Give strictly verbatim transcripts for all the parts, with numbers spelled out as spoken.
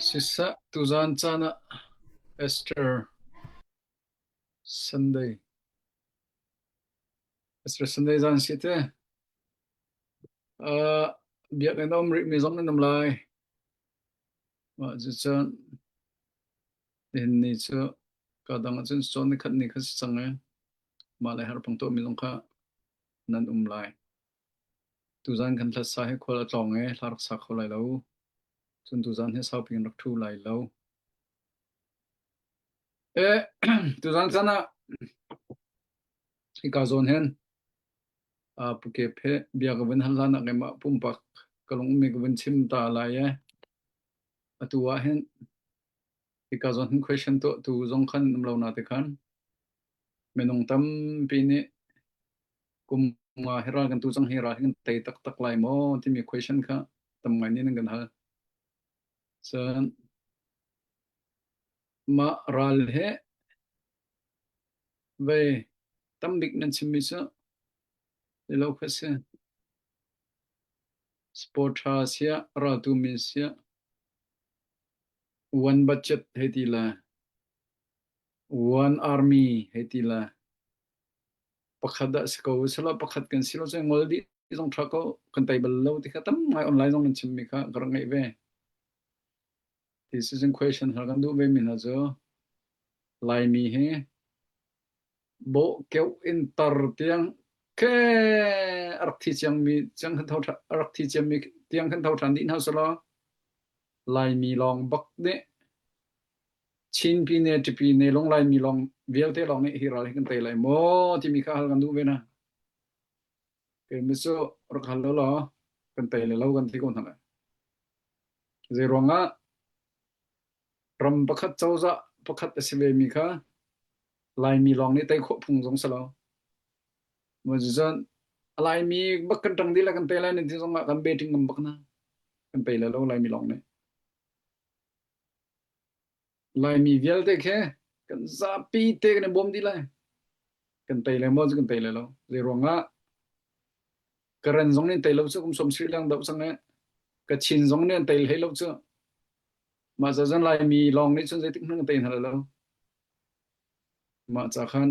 Sisa tuzan caan ah Easter Sunday. Easter Sunday zan si te. Ah, biakinn a um rih mi zong nan um lai. Mah cu cun nihin ni cu ka dang ahcun cun ni khat ni kha si cang e. Mah le har pang tuahmi zong kha nan um lai. Tuzan kan hlatsa hi khual a tlawng e, hla rak sa kho lai lo. Cun tuzan hi saupi kan rak ṭhu lai lo. Eh, tuzan caan ah hika zawn hin, ah, Phuket he bia ka vun hal hlan ah keimah pumpak ka lung ummi ka vun chim ta lai e. Atu ah hin hika zawn hin question tuah tu zong khan um lo na te khan minung tampi nih kum nga hi ral kan tu cang hi ral hi kan tei taktak lai maw timi question kha tam ngai nih nan kan hal. Cun mah ral he vei tam bik nan chimmi cu i lo kha si. Sport ṭha sia, raltu mi sia, one budget hei ti le, one army hei ti le, pakhat dah si ko, sila pakhat kan si lo, cun ngol dih zong ṭha ko, kan tei bal lo ti kha tam ngai online zong nan chimmi kha ka rak ngeih ve. Ti si cun question hal kan duh ve mi hna cu Laimi hi bawh keuh in tar tiang khe a rak thi ciangmi, ciang khan tho ṭha-, a rak thi ciangmi tiang khan tho ṭhan dih hna seh law, Laimi lawng bak nih Chinpi ne, Tipi ne, lawng Laimi lawng vialte lawng nih hi ral hi kan tei lai maw timi kha hal kan duh ve hna. Keimah cu rak hal lo law, kan tei le lo kan ti ko hna lai. Zeiruangah ram pakhat cozah pakhat a si ve mi kha Laimi lawng nih tei khawh phung zong si lo. Mah cu cun a Laimi bak kan ṭang dih lai, kan tei lai nih ti zongah kan beting ngam bak hna. Kan tei le lo Laimi lawng nih. Laimi vialte khe kan zapi te kan i bawm dih lai. Kan tei lai maw cu kan tei lai lo. Zeiruangah Karen zong nih an tei lo cu, kum sawm sirih leng deuh cang e. Kachin zong nih an tei hlei lo cu. Mah ca zan Laimi lawng nih cun zeitik hmanh kan tei hna lai lo. Mah ca khan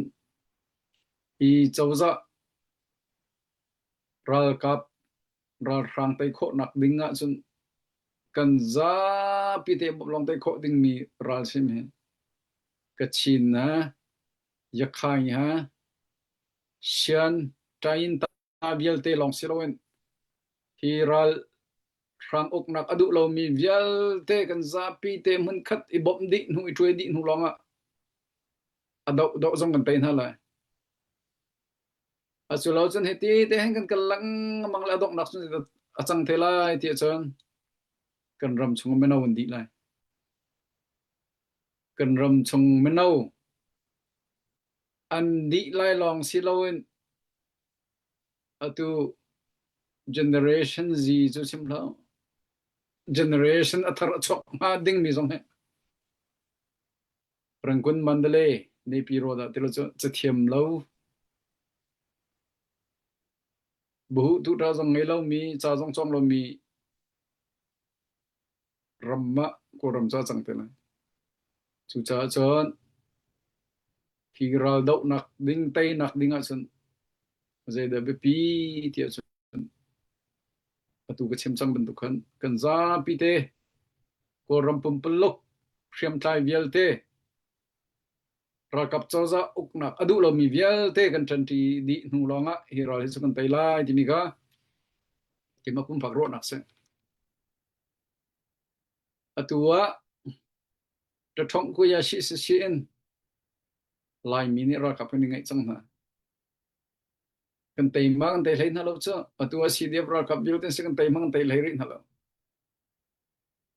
i cozah ralkap, ralhrang tei khawhnak ding ah cun kan zapi te bawmh lawng tei khawh dingmi ralsim hi Kachin hna, Yakhain hna, Shan, Tain ta vialte lawng si loin hi ralhrang uknak a duh lomi vialte kan zapi te hmunkhat i bawmh dih hnu, i ṭuai dih hnu lawngah a doh, doh zong kan tei hna lai. A cu lo cun hiti te hin kan kal lengmang le a donghnak cun a cang te lai ti ahcun kan ram chung mino an dih lai. Kan ram chung mino an dih lai lawng si loin atu Generation Z cu chim hlah. Generation a thar a chuak hnga dingmi zong he Rangoon, Mandalay, Naypyidaw dah ti lo cu cathiam lo. Buhu tu ṭa zong ngei lomi, ca zong cawng lomi ram ah Kawlram ca cang te lai. Cucaah cun hi ral dohnak ding, teinak ding ah cun zeidah biapi tiah cun atu ka chim cang bantuk khan kan zapi te Kawlram pumpuluk hriamtlai vialte ralkap cozah uknak a duh lomi vialte kan ṭanṭi dih hnu lawngah hi ral hi cu kan tei lai timi kha keimah pumpak ruahnak si. Atu ah ṭaṭhawng kuya si sisi in Laimi nih ralkap kan i ngeih cang hna. Kan tei ma kan tei hlei hna lo cu, atu ah C D F ralkap vialte si kan tei ma kan tei hlei rih hna lo.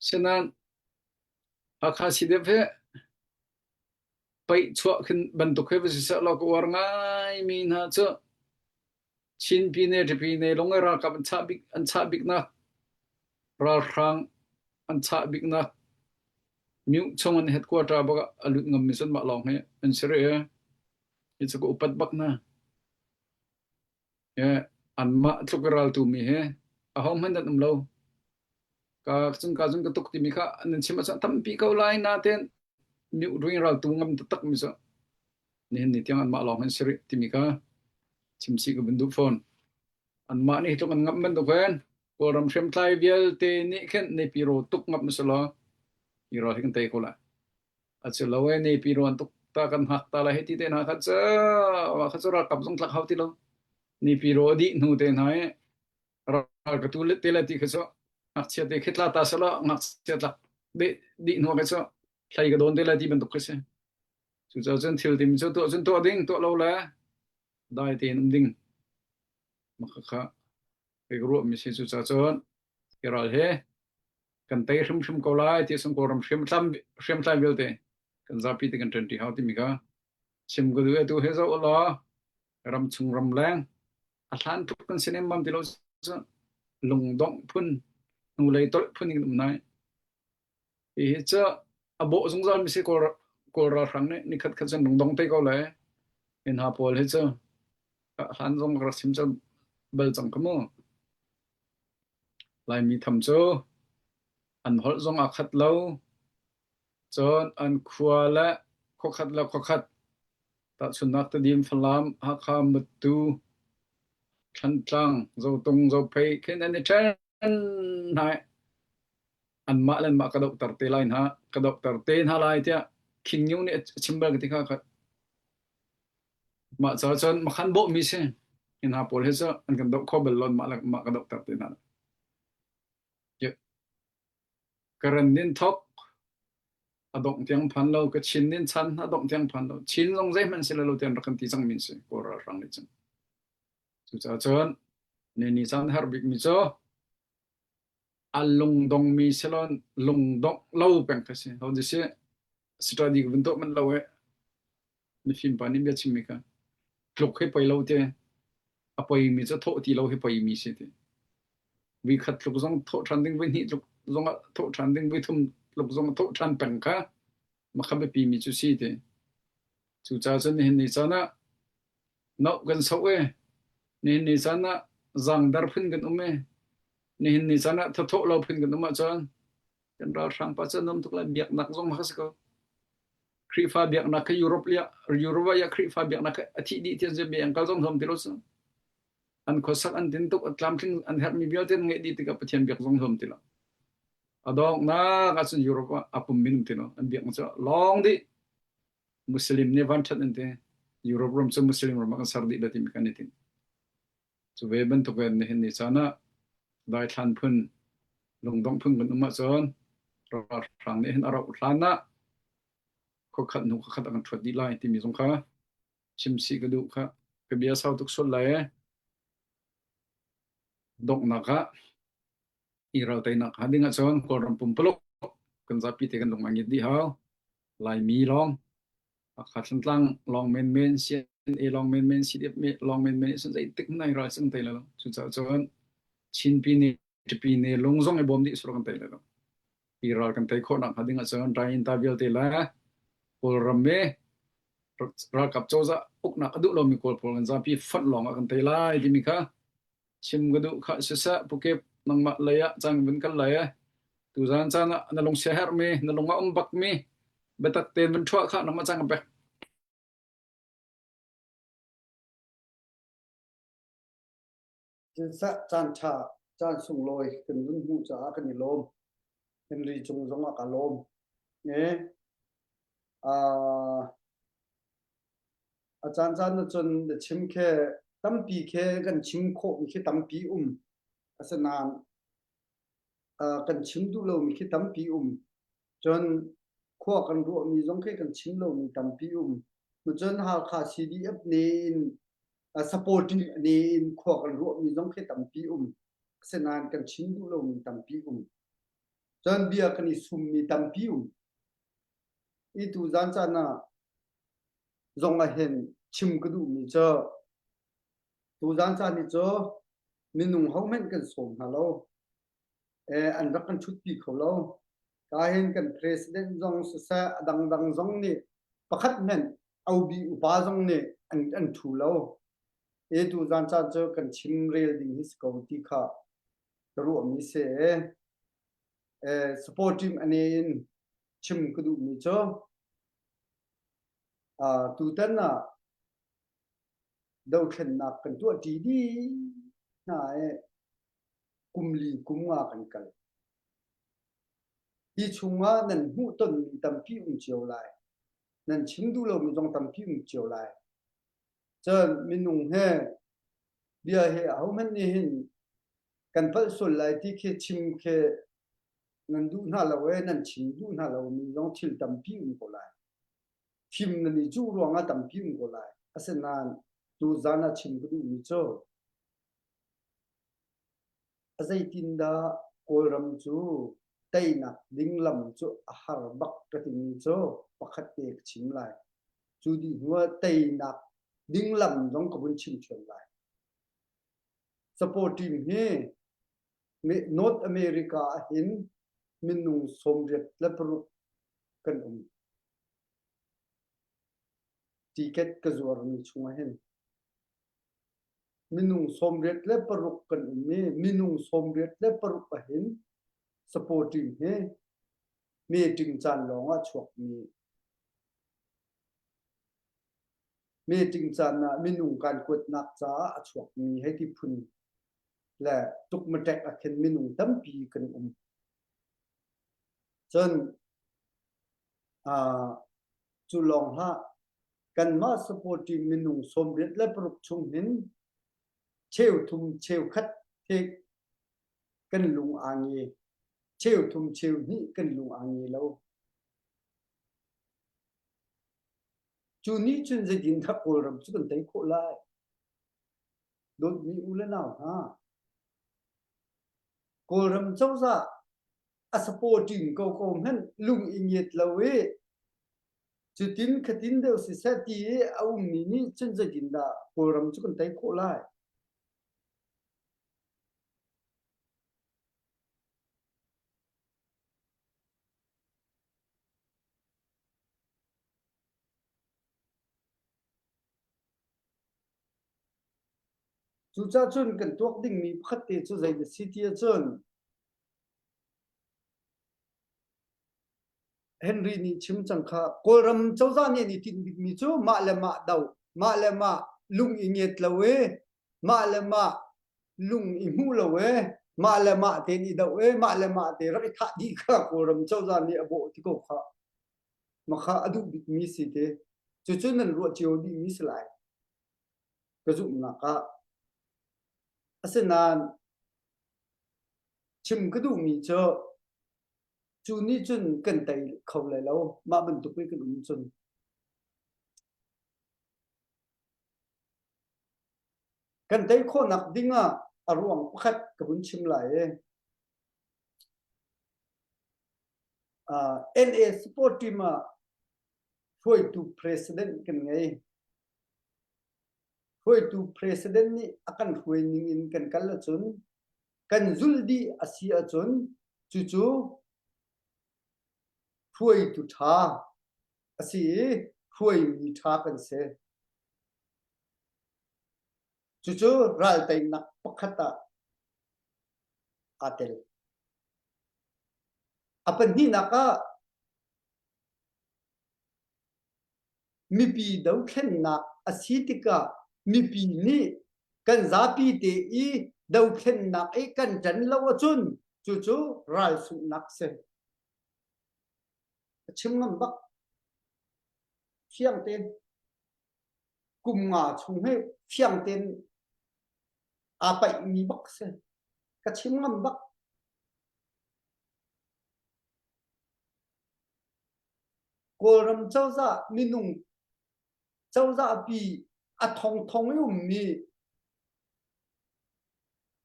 Sinain Hakha C D F he paih chuah khin bantuk he va si seh law, ka uar ngaimi hna cu Chinpi ne, Tipi ne, lawng ralkap an chah bik, an chah biknak, ralhrang an chah biknak, myu chung an headquarter bak ah a lut ngammi cun mah lawng he an si rih e. Hi cu ka upat bak hna. He, anmah tluk i raltu mi he ahohmanh an um lo. Ka cun ka cun ka tuk timi kha nan chim a cun tampi ko lai na ten mi ruing ral tu ngam taktak mi cu nihin ni tiang anmah lawng hin si rih timi kha chim si ka vun duh fawn. Anmah nih tluk an ngamh bantuk hen Kawlram hriamtlai vialte nih khin Naypyidaw tuk ngam si law, hi ral hi kan tei ko lai. A si lo e, Naypyidaw an tuk ta kan hngak ta lai he ti te hna kha cu, kha cu ralkap zong tlak hau ti lo. Naypyidaw a dih hnu te hna e, ral ka tu te lai ti kha cu, ngakchia te khitla ta si law, ngakchia tlak dih, dih hnu kha cu, hlei ka dawn te lai ti bantuk kha si. Cucaah cun thil timi cu tuah cun tuah ding, tuah lo le dai tein um ding. Mah kha kha, kei ka ruahmi si cucaah cun, hi ral he kan tei hrimhrim ko lai ti sun Kawlram hriamtlai, hriamtlai vialte kan zapi te kan ṭanṭi hau timi kha chim ka duh e. Tu he zoh law, ram chung ram leng a hlan tuk kan si nem mam ti lo cu, lungdongh phun, hnulei tolh phun in um hna. Hi hi cu a bawh zungzal mi si Kawl, Kawl ralhrang nih nikhat khat cun lungdongh te ko lai. Hi hna pawl hi cu a hlan zong rak sim cang bal cang ka mu. Laimi tham cu an holh zong aa khat lo. Cun an khua le khuakhat le khuakhat, tahchunhnak Tedim, Falam, Hakha, Matu, Thantlang, Zotung, Zophei, khin an i ṭhen hna. Anmah le anmah ka dohter te lai hna, ka dohter te hna lai tiah Khin Nyu nih a chim bal ka ti kha khat. Mah ca cun makhan bawh mi si. Hi hna pawl hi cu an kan doh kho bal lo, mah le mah ka dohter te hna. Karen nin thok a dongh tiang phan lo, ka Chin nin chan a dongh tiang phan lo. Chin zong zeihmanh si lo tian rak kan ti cang mi si, Kawl ralhrang nih cun. Cucaah cun, ni ni caan herh bik mi cu a lungdong mi si lo, lungdong lo peng kha si. Ho di si, study ka vun tuah man lo eh. Mifim pa nih bia chimmi kha tluk hi poi lo te, a poimi cu thawh ti lo hi poimi si ti. Voi khat tluk zong thawh ṭhan ding, voi hnih tluk zong a thawh ṭhan ding, voi thum tluk zong a thawh ṭhan peng kha makha biapi mi cu si ti. Cucaah cun nihin ni caan ah nauh kan so e, nihin ni caan ah zangdar phun kan um e, nihin ni caan ah thathawh lo phun kan um ahcun kan ralhrang pa cu a nuam tuk lai, biaknak zong kha si ko. Khrihfa biaknak kha Europe liah, Europe ah Khrihfa biaknak kha a thih dih tiah bia engkal zong hlawm ti lo cu. An khuasak an tin tuk, a tlamtling an herhmi vialte an ngeih dih tikah Pathian biak zong hlawm ti lo. A dawknak ahcun Europe ah a pum minung ti lo, an biak cu lawng dih. Muslim nih vanṭhat an ti. Europe ram cu Muslim ram ah kan ser dih le timi kan i ti. Cu ve bantuk in nihin ni caan ah daithlan phun, lungdongh phun kan um ahcun ralhrang nih hin a rauh hlan ah khuakhat hnu khuakhat a kan ṭhuat dih lai timi zong kha chim si ka duh kha, ka bia sau tuk sual lai e. Donghnak ah i ralteinak hnga ding ahcun Kawlram pumpuluk kan zapi te kan lung a ngit dih hau. Laimi lawng, Hakha Thantlang lawng menmen, C N A lawng menmen, C D F lawng menmen, i sun zeitik hna i ral si kan tei lai lo. Cucaah cun Chinpi nih, Tipi nih lung zong i bawm dih sur kan tei lai lo. I ral kan tei khawhnak hnga ding ahcun rai in ta vialte le Kawlram i ralkap cozah uknak a duh lomi Kawl pawl kan zapi fonh lawng ah kan tei lai timi kha chim ka duh kha siseh, Pukip, nangmah lei ah caan kan vun kal lai e. Tuzan caan ah na lungsia herhmi, na lung a um bakmi biatak tein vun ṭhuah kha nangmah caan kan pek. Siseh, caan ṭha, caan sunglawi kan vun hmuh caah kan i lawm. Henry cung zong a ka lawm. E, aa, a caan caan ahcun na chim khe, tampi khe kan chim khawhmi khi tampi um. Asinain, aa, kan chim duh lomi khi tampi um. Cun khua kan ruahmi zong khi kan chim lomi tampi um. Macun Hakha C D F nih in, aa, supporting nih in khua kan ruahmi zong khi tampi um. Asinain kan chim duh lomi tampi um. Cun bia kan i summi tampi um. I tuzan caan ah zong ah hin chim ka duhmi cu, tuzan caan hi cu minung hohmanh kan sawm hna lo. Eh, an rak kan ṭhutpi kho lo. Ka hin kan president zong siseh, a dangdang zong nih, pakhat hmanh O B upa zong nih an, an ṭhu lo. Eh, tuzan caan cu kan chim rel ding hi si ko ti kha ka ruahmi si. eh, support team a ne in chim ka duhmi cu, ah, tutan ah dothlennak kan tuah ṭi dih hna i kum li kum nga kan kal. Hi chungah nan hmuhtonmi tampi um cio lai. Nan chim duh lomi zong tampi um cio lai. Cun minung he bia he ahohmanh nih hin kan palh sual lai ti khi chim khi nan duh hna lo e, nan chim duh hna lomi zong thil tampi um ko lai. Fim nan i cuh ruangah tampi um ko lai. Asinain tu zan ah chim ka duhmi cu a zeitindah Kawlram cu teinak ding lam cu a har bak ka timi cu pakhat te ka chim lai. Cu dih hnuah teinak ding lam zong ka vun chim ṭhiam lai. Support team hi Mi-, North America ah hin minung sawmriat le paruk kan um. Ticket ka zuarmi chungah hin minung sawmriat le paruk kan um i minung sawmriat le paruk ah hin support team hi meeting caan lawngah chuakmi, meeting caan ah minung kan kuatnak caah a chuakmi hei ti phun le tukmatek ah khin minung tampi kan um. Cun, aa, cu lawng hlah, kanmah support team minung sawmriat le paruk chung hin cheu thum cheu khat he kan lung aa nge, cheu thum cheu hnih kan lung aa nge lo. Cu nih cun zeitindah Kawlram cu kan tei khawh lai? Dawtmi u le nau hna, Kawlram cozah a support team ko ko hmanh lung i ngiat lo i cutin khatin deuh siseh ti i a ummi nih cun zeitindah Kawlram cu kan tei khawh lai? Cucaah cun kan tuak dingmi pakhat te cu zei a si ti ahcun, Henry nih chim cang kha, Kawlram cozah nih an i tinh bikmi cu mah le mah doh, mah le mah lung i ngiat lo i mah le mah lung i hmuh lo e, mah le mah tein i doh e, mah le mah te rak i thah dih kha Kawlram cozah nih a bawh ti ko kha, makha a duh bikmi si te. Cucu nan ruah cio dihmi si lai. Ka zumhnak ah. Asinain chim ka duhmi cu cu nih cun kan tei kho lai lo, mah bantuk i kan um cun. Kan tei khawhnak dingah a ruang pakhat ka vun chim lai i, aa, N A support team ah hruaitu president kan ngei. Hruaitu president nih a kan hruai ningin kan kal ahcun, kan zulh dih a si ahcun, cucu hruaitu ṭha a si i hruaimi ṭha kan si. Cucu ralteinak pakhat ah aa tel. A pahnihnak ah mipi dothlennak a si tikah mipi nih kan zapi te i dothlennak i kan ṭan lo ahcun cucu ralsunghnak si. A chim ngam bak. Fiang tein kum nga chung he fiang tein aa paihmi bak si. Ka chim ngam bak. Kawlram cozah minung cozahpi a thongthong i ummi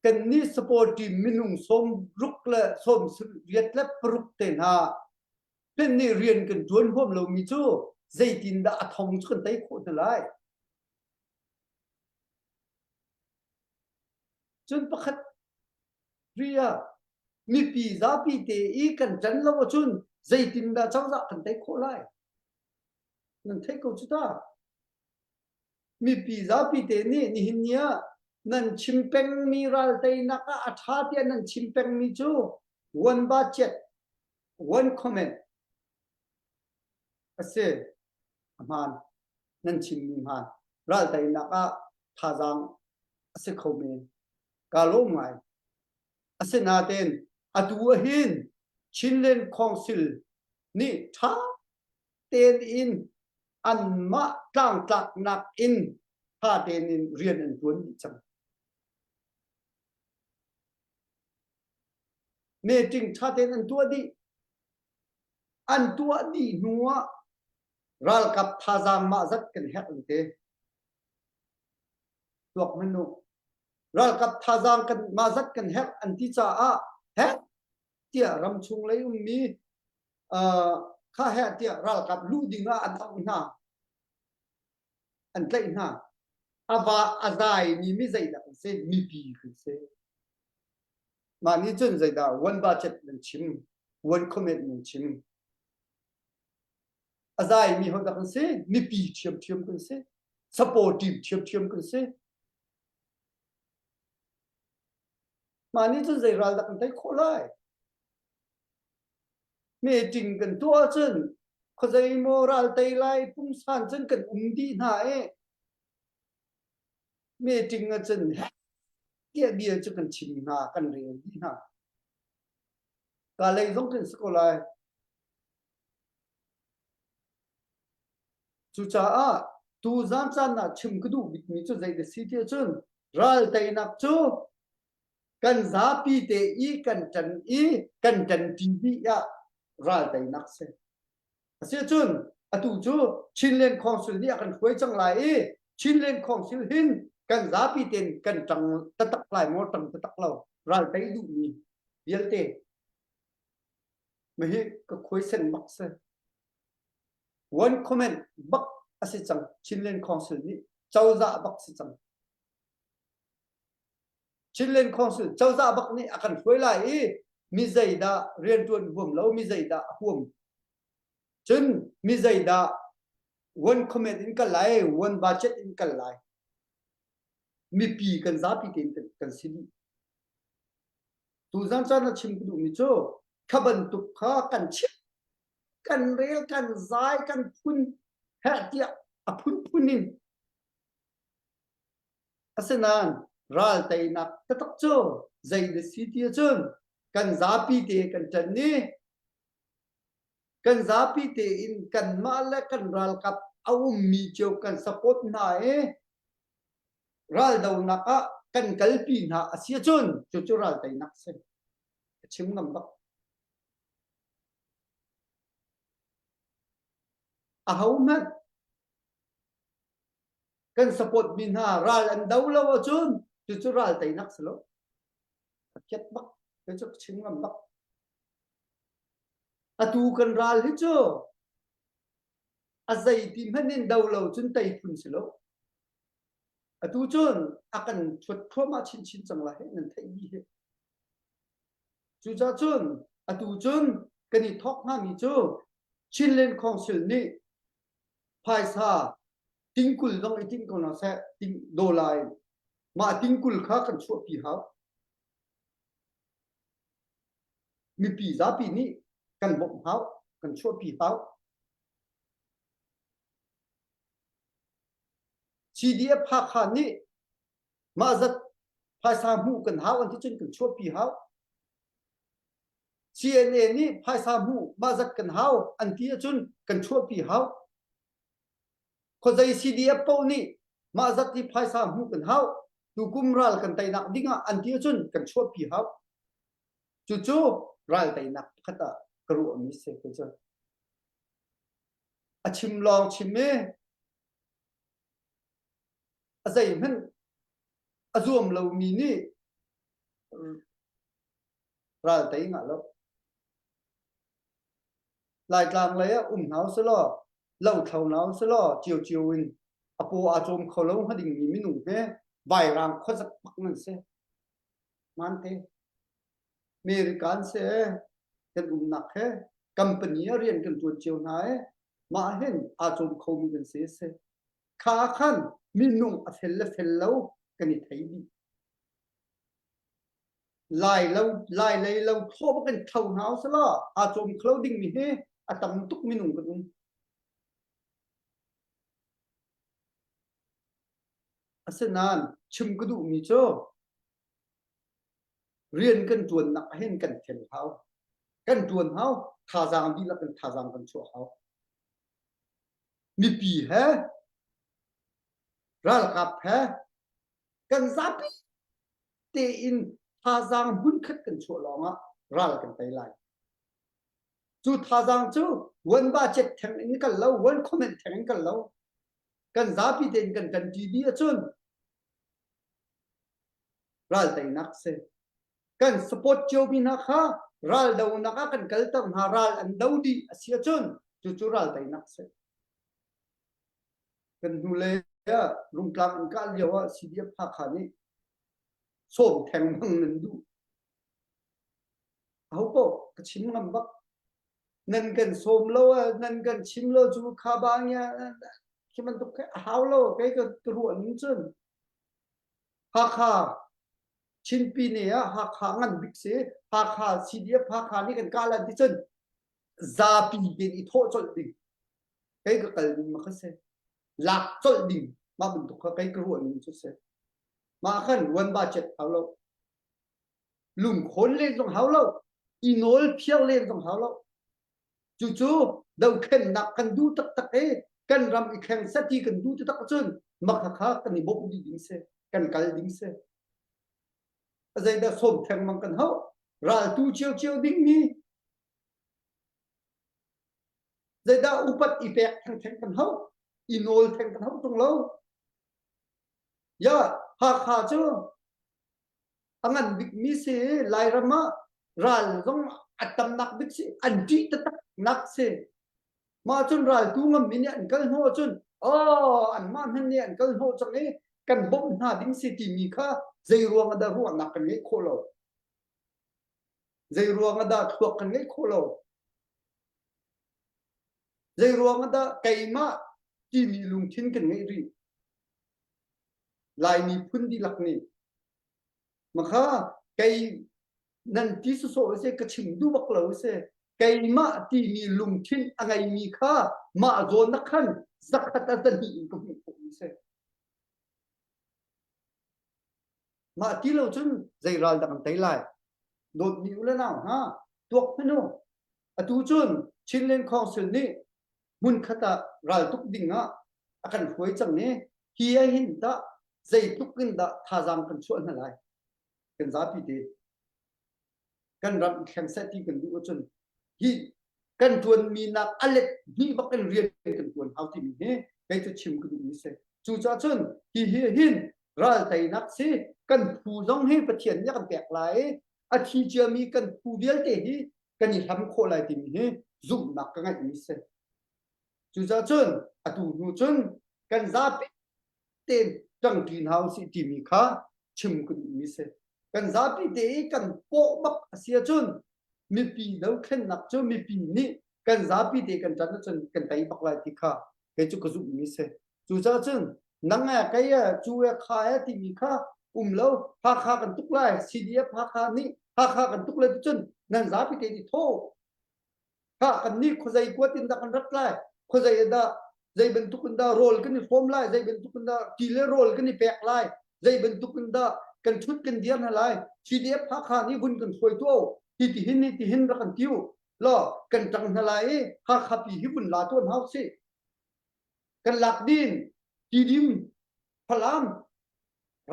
kannih support team minung sawmruk le sawmriat le paruk te hna hmanh nih rian kan ṭuan huam lomi cu zeitindah a thong cu kan tei khawh hna lai? Cun pakhat ri ah mipi zapi te i kan ṭan lo ahcun zeitindah cozah kan tei khawh lai? Nan theih ko cu ta. Mipi zapi te nih nihin ni ah nan chim pengmi ralteinak ah a ṭha tiah nan chim pengmi cu one budget, one command a si. A hmaan nan chimmi hmaan, ralteinak ah thazaang a si kho men ka lawm ngai. Asinain atu ah hin Chinland Council nih ṭha tein anmah tlangtlaknak in ṭha tein rian an ṭuan dih cang. Meeting ṭha tein an tuah dih. An tuah dih hnuah ralkap thazaang mah zat kan herh an ti. Tuak hmanh uh. Ralkap thazaang kan mah zat kan herh an ti caah, heh tiah ramchung lei ummi, aa, kha heh tiah ralkap luh dingah an auh hna, an tlaih hna. A va a zaimi mi zeidah kan si? Mipi kan si. Mah nih cun zeidah one budget nan chim, one command nan chim? A zaimi hodah kan si? Mipi ṭhiamṭhiam kan si, supportive ṭhiamṭhiam kan si. Mah nih cun zei ral dah kan tei khawh lai? Meeting kan tuah ahcun khuazei maw ral tei lai pumsan cun kan um dih hna i meeting ahcun heh tiah bia cu kan chim hna, kan rel dih hna. Ka lei zong kan si ko lai. Cucaah tuzan caan ah chim ka duh bikmi cu zei a si ti ahcun ralteinak cu kan zapi te i kan ṭan i kan ṭanṭi dih ah ralteinak si. A si ahcun atu cu Chinland Council nih a kan hruai cang lai i Chinland Council hin kan zapi tein kan ṭang taktak lai maw, ṭang taktak lo, raltei duhmi vialte mah hi ka khuaisen bak si. One command bak a si cang, Chinland Council nih cozah bak si cang. Chinland Council cozah bak nih a kan hruai lai i mi zeidah rianṭuan huam lo, mi zeidah a huam, cun mi zeidah one command in kal lai, one budget in kal lai. Mipi kan zapi tein kan, kan si dih. Tuzan caan a chim ka duhmi cu kha bantuk kha kan chim, kan rel, kan zai, kan phun, heh tiah a phunphun in. Asinain ralteinak taktak cu zei a si ti ahcun kan zapi te kan ṭan i kan zapi tein kanmah le kan ralkap a ummi cio kan support hna i raldonak ah kan kalpi hna a si ahcun cucu ralteinak si. Ka chim ngam bak. Ahohmanh kan support mi hna ral an do lo ahcun cucu ralteinak si lo. Ka kiat bak, ka cu ka chim ngam bak. Atu kan ral hi cu a zeiti hmanh in do lo cun teiphun si lo. Atu cun a kan chuat thluahmah chinchin cang lai, nan theih dih hi. Cucaah cun atu cun kan i thawk hna mi cu Chinland Council nih phaisa tingkul zong i tinh ko hna seh, ting dollar in mah tingkul kha kan chuahpi hau. Mipi zapi nih kan bawmh hau, kan chuahpi hau. C D F Hakha nih mah zat phaisa hmuh kan hau an ti cun kan chuahpi hau. C N A nih phaisa hmuh mah zat kan hau an ti ahcun kan chuahpi hau. Khuazei C D F paoh nih mah zat hi phaisa hmuh kan hau, tukum ral kan teinak dingah an ti ahcun kan chuahpi hau. Cucu ralteinak pakhat ah ka ruahmi si, ka cu. A chim lawng chim i a zeihmanh a zuam lomi nih raltei ngah lo. Laitlang lei ah um hna u sih law, lo thlo hna u sih law, cio cio in a paw aa cawm kho lo hnga dingmi minung he vairang khuazak bak nan si. Mante American si e, kan umnak he company a rian kan ṭuan cio hna e, mah hin aa cawm khomi kan si a si. Kha khan minung a fel le fel lo kan i thei dih. lai lo, lai lei lo thaw bak in tho hna u sih law, aa cawm kho lo dingmi hi a tam tuk minung kan um. Asinain chim ka duhmi cu rian kan ṭuannak ah hin kan thel hau, kan ṭuan hau, thazaang dihlak in thazaang kan chuah hau. Mipi he, ralkap he, kan zapi tein thazaang hmunkhat kan chuah lawngah ral kan tei lai. Cu thazaang cu one budget theng in kal lo, one comment theng in kal lo. Kan zapi tein kan ṭanṭi dih ahcun ral teinak si. Kan support ciomi hna kha ral donak ah kan kalter hna, ral an do dih a si ahcun cucu ral teinak si. Kan hnulei ah Rungtlang an kah lio ah C D F Hakha nih sawm theng hmang nan duh. Aho paoh ka chim ngam bak. Nan kan sawm lo, nan kan chim lo cu kha bang ya khi bantuk khi a hau lo, kei ka, ka ruah ning cun. Hakha, Chinpi nih ah Hakha ngan bik si, Hakha C D F Hakha nih kan kah lan ti cun zapi tein i thawh colh ding. Kei ka kal ding mah kha si. Lak colh ding mah bantuk kha kei ka ruah ning cu si. Mah khan one budget hau lo. Lungkhawn len zong hau lo, i nawl phiar len zong hau lo. Cucu dothlennak kan duh taktak i kan ram i thleng sati kan duh taktak cun makha kha kan i bawmh dih ding si, kan kal ding si. A zeidah sawm theng mang kan hauh, raltu cio cio dingmi, zeidah upat i pek thengtheng kan hauh, i nawl theng kan hauh tung lo. Ya, Hakha cu a ngan bikmi si, Lairam ah ral zong a tamnak bik si, an ṭih taktaknak si. Mah cun raltu ngammi nih an kal hnawh cun, aw, anmah hmanh nih an kal hnawh cang i kan bawmh hna ding si timi kha zei ruangah dah ruahnak kan ngeih khawh lo? Zei ruangah dah thluak kan ngeih khawh lo? Zei ruangah dah keimah timi lungthin kan ngeih rih? Lai miphun dihlak nih, makha kei nan ti sawsawh a si, ka chim duh bak lo a si. Keimah timi lungthin a ngeimi kha mah zawn ah khan zakhat ah zahnih in ka hmuh khawhmi a si. Mah ti lo cun zei ral dah kan tei lai? Dawtmi u le nau hna, tuak hmanh u. Atu cun Chinland Council nih hmunkhat ah raltuk dingah a kan hruai cang i hi ah hin dah zeitluk in dah thazaang kan chuah hna lai? Kan zapi te kan ram i thleng seh ti kan duh ahcun hi kan ṭuanmi nak a let hnih bak in rian kan ṭuan hau timi hi kei cu chim ka duhmi si. Cucaah cun hihi hin ral teinak si, kan phu zong hi Pathian nih a kan pek lai i a thi ciami kan phu vialte hi kan i hlam khawh lai timi hi zumhnak ka ngeihmi si. Cucaah cun atu hnu cun kan zapi tein ṭangṭi hna usih timi kha chim ka duhmi si. Kan zapi te i kan pawh bak a si ahcun mipi dothlennak cu mipi nih kan zapi te kan ṭan ahcun kan tei bak lai ti kha kei cu ka zumhmi si. Cucaah cun nang e, kei e, cu e, kha e timi kha um lo. Hakha kan tuk lai, C D F Hakha nih Hakha kan tuk lai ti cun nan zapi te ti thaw. Kha kannih khuazei kuat in dah kan rat lai? Khuazei ah dah zei bantuk in dah rawl kan i hrawm lai? Zei bantuk in dah ti le rawl kan i pek lai? Zei bantuk in dah kan ṭhut kan dir hna lai? C D F Hakha nih vun kan hruai tuah u, hitihin, hitihin rak kan ti u law, kan ṭang hna lai i Hakha pi hi vun la tuah hna usih. Kan lak din, Tidim, Falam,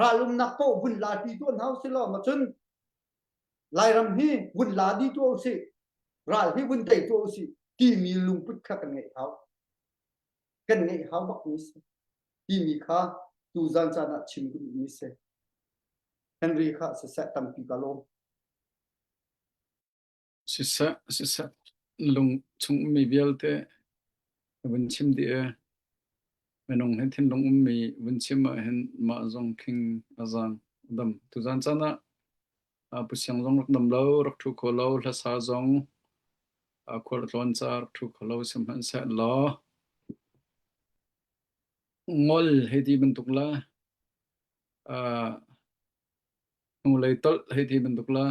ral umnak paoh vun la ti tuah hna usih law, macun Lairam hi vun la dih tuah usih, ral hi vun tei tuah usih timi lungput kha kan ngeih hau, kan ngeih hau bak mi si timi kha tuzan caan ah chim ka duhmi si. Henry kha siseh tampi ka lawm. Siseh, siseh, lung chung ummi vialte vun chim dih e. Minung he thinlung ummi vun chim ah hin mah zong khing a zaang a dam. Tuzan caan ah, aa, Pu Siang zong rak dam lo, rak ṭhu kho lo, hlasa zong, aa, khual a tlawn ca rak ṭhu kho lo si hmanhseh law, ngol hei ti bantuk la, aa, Hnulei tolh hei ti bantuk la,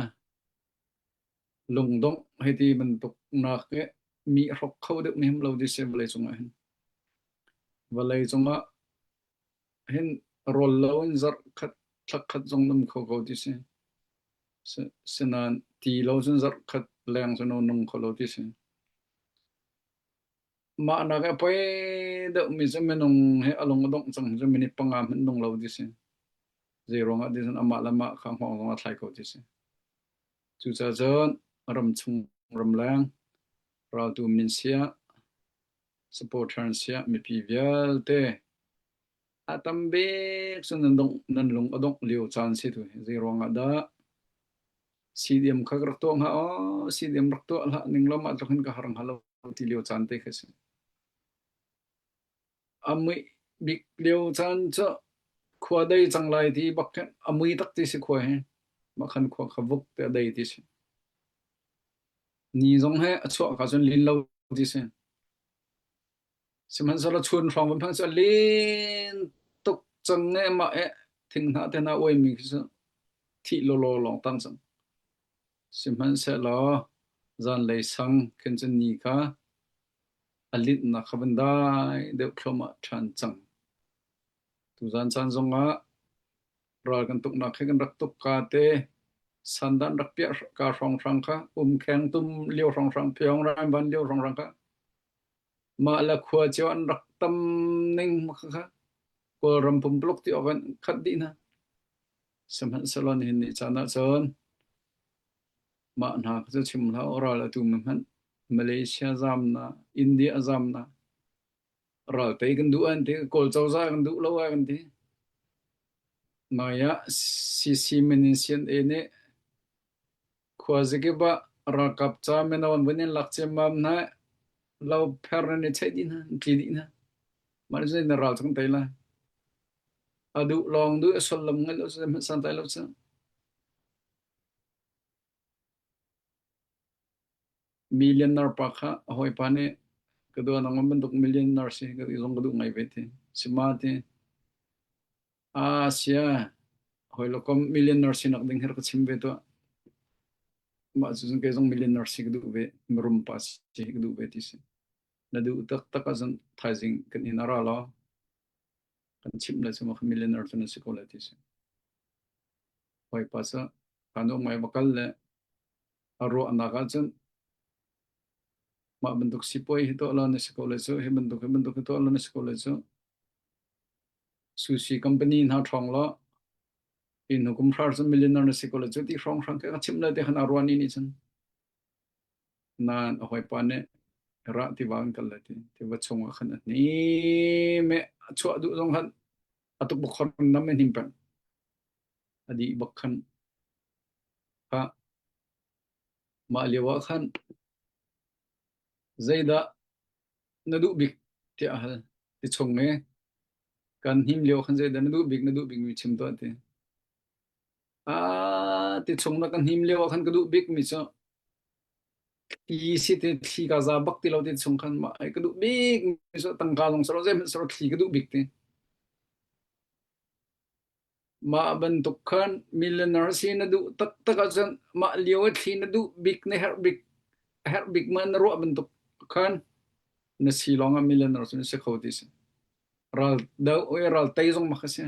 lungdongh hei ti bantuk nak e, mi hrok kho deuh mi him lo ti si vawlei cungah hin. Vawlei cungah hin rawl lo in zarh khat, thlak khat zong num kho kho ti si. Si, sinan ti lo cun zarh khat leng cun nung kho lo ti si. Mah nak e a poi deuh mi cu minung he a lung a dongh cang hi cu minit panga hmanh nung lo ti si. Zei ruangah ti cun amah le amah kha hmuang zong a thlai ko ti si. Cucaah cun ramchung ramleng, raltu minsiah, supporter siah, mipi vialte a tam bik cu nan dongh, nan lung a dongh lio caan si tu hi. Zei ruangah dah C D M kha ka rak tuah hnga aw, C D M rak tuah hlah ning lo, mah tluk hin ka har hnga lo ti lio caan te kha si. A muih bik lio caan cu khua dei cang lai ti bak khin a mui tak ti si khua hi. Mah khan khua kha vuk te a dei ti si. Ni zong he a chuah kha cun lin lo ti si. Sihmanhsehlaw chun hrawng van phang cu a lin tuk cang nge mah e, thing hna te hna uaimi khi cu thih lawlaw lawng tang cang. Sihmanhsehlaw zanlei sang khin cun ni kha a linhnak kha van dai deuh thluahmah ṭhan cang. Tuzan caan zongah ral kan tuknak khi kan rak tuk ka te, sandan rak piah ka hrawnghrang kha, umkheng tum lio hrawnghrang, phiawng raivan lio hrawnghrang kha, mah le khua cio an rak tam ning mah kha, Kawlram pumpuluk ti awk an khat dih hna. Sihmanhsehlaw nihin ni caan ah cun mah hna kha cu chim hlah u, ral a tumi hmanh Malaysia zamna, India zamna, ral tei kan duh an ti, Kawl cozah kan duh lo an ti. Maya C C minin sian e nih khuazakip ah ralkap ca mino an van in lak ciammam hna, lo pher nan i theih dih hna, an tli dih hna. Mah cun na ral cang tei lai. A duh lawng duh, a sullam ngai lo cu, hmanh san tai lo cu. Millionaire pa kha a hawipa nih, ka duh nangmah bantuk millionaire si, ka zong ka duh ngai ve ti. Sima ti. A sia, hoi lo kom millionaire sinak ding her ka chim ve tuah. Mah cu cun kei zong millionaire si ka duh ve, mirum pa si ka duh ve ti si. Na duh taktak ah cun thaizing kan in a ra law, kan chimh le cu mah kha millionaire cu na si ko le ti si. Hawipa cu ka nuam ngai va kal le a ruahnak ah cun mah bantuk sipuai hi tuah lo na si ko le cu, hi bantuk, hi bantuk hi tuah lo na si ko le cu, sushi company hna ṭhawng law, hi hnu kum hra cu millionaire na si ko le cu ti hrawnghrang kha ka chimh le ti khan a ruah ni nih cun. Nain a hawipa nih rah tiva kan kal le ti, tiva chungah khan a hnim e, a chuah duh zong khan a tuk bak khor nam e hnim peng. A dih bak khan kha mah lio ah khan zeidah na duh bik tiah a hal ti chung e, kan hnim lio khan zeidah na duh bik, na duh bik mi chim tuah ti. Aa, ti chung na kan hnim lio ah khan ka duh bik mi cu thli si ti, thli ka za bak ti lo ti chung khan mah ai ka duh bik mi cu tangka zong si lo, zei hmanh si lo thli ka duh bik ti. Mah bantuk khan millionaire si na duh taktak ah cun mah lio a thli na duh bik, na herh bik, herh bik mah na ruah bantuk khan na si lawngah millionaire cu na si kho ti si. Ral deuh, oi, ral tei zong mah kha si.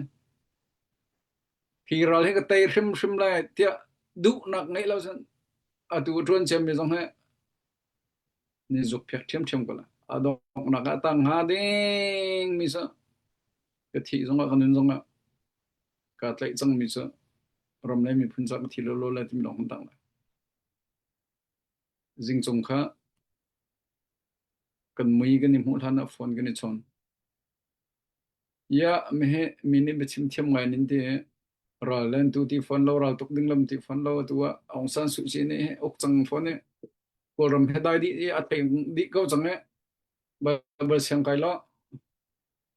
Hi ral hi ka tei hrimhrim lai tiah duhnak ngeih lo cun atu a ṭuan ciami zong he ni zuk phiak ṭhiamṭhiam ko la. A donghnak ah a tang hnga ding mi cu ka thih zongah, ka nun zongah ka tlaih cang mi cu ram le miphun ca ka thi lo lo le timi lawng hun tang lai. Zing cung kha kan mui kan i hmuh hlan ah phone kan i chawn. Ya, mi he, mi nih biachim thiam ngai nin ti, ral len tu ti phone lo, ral tuk ding lam ti phone lo, tu ah Aung San Suu Kyi nih he uk cang phone nih, Kawlram he dai dih i a thei dih ko cang e, Bible siang kai law,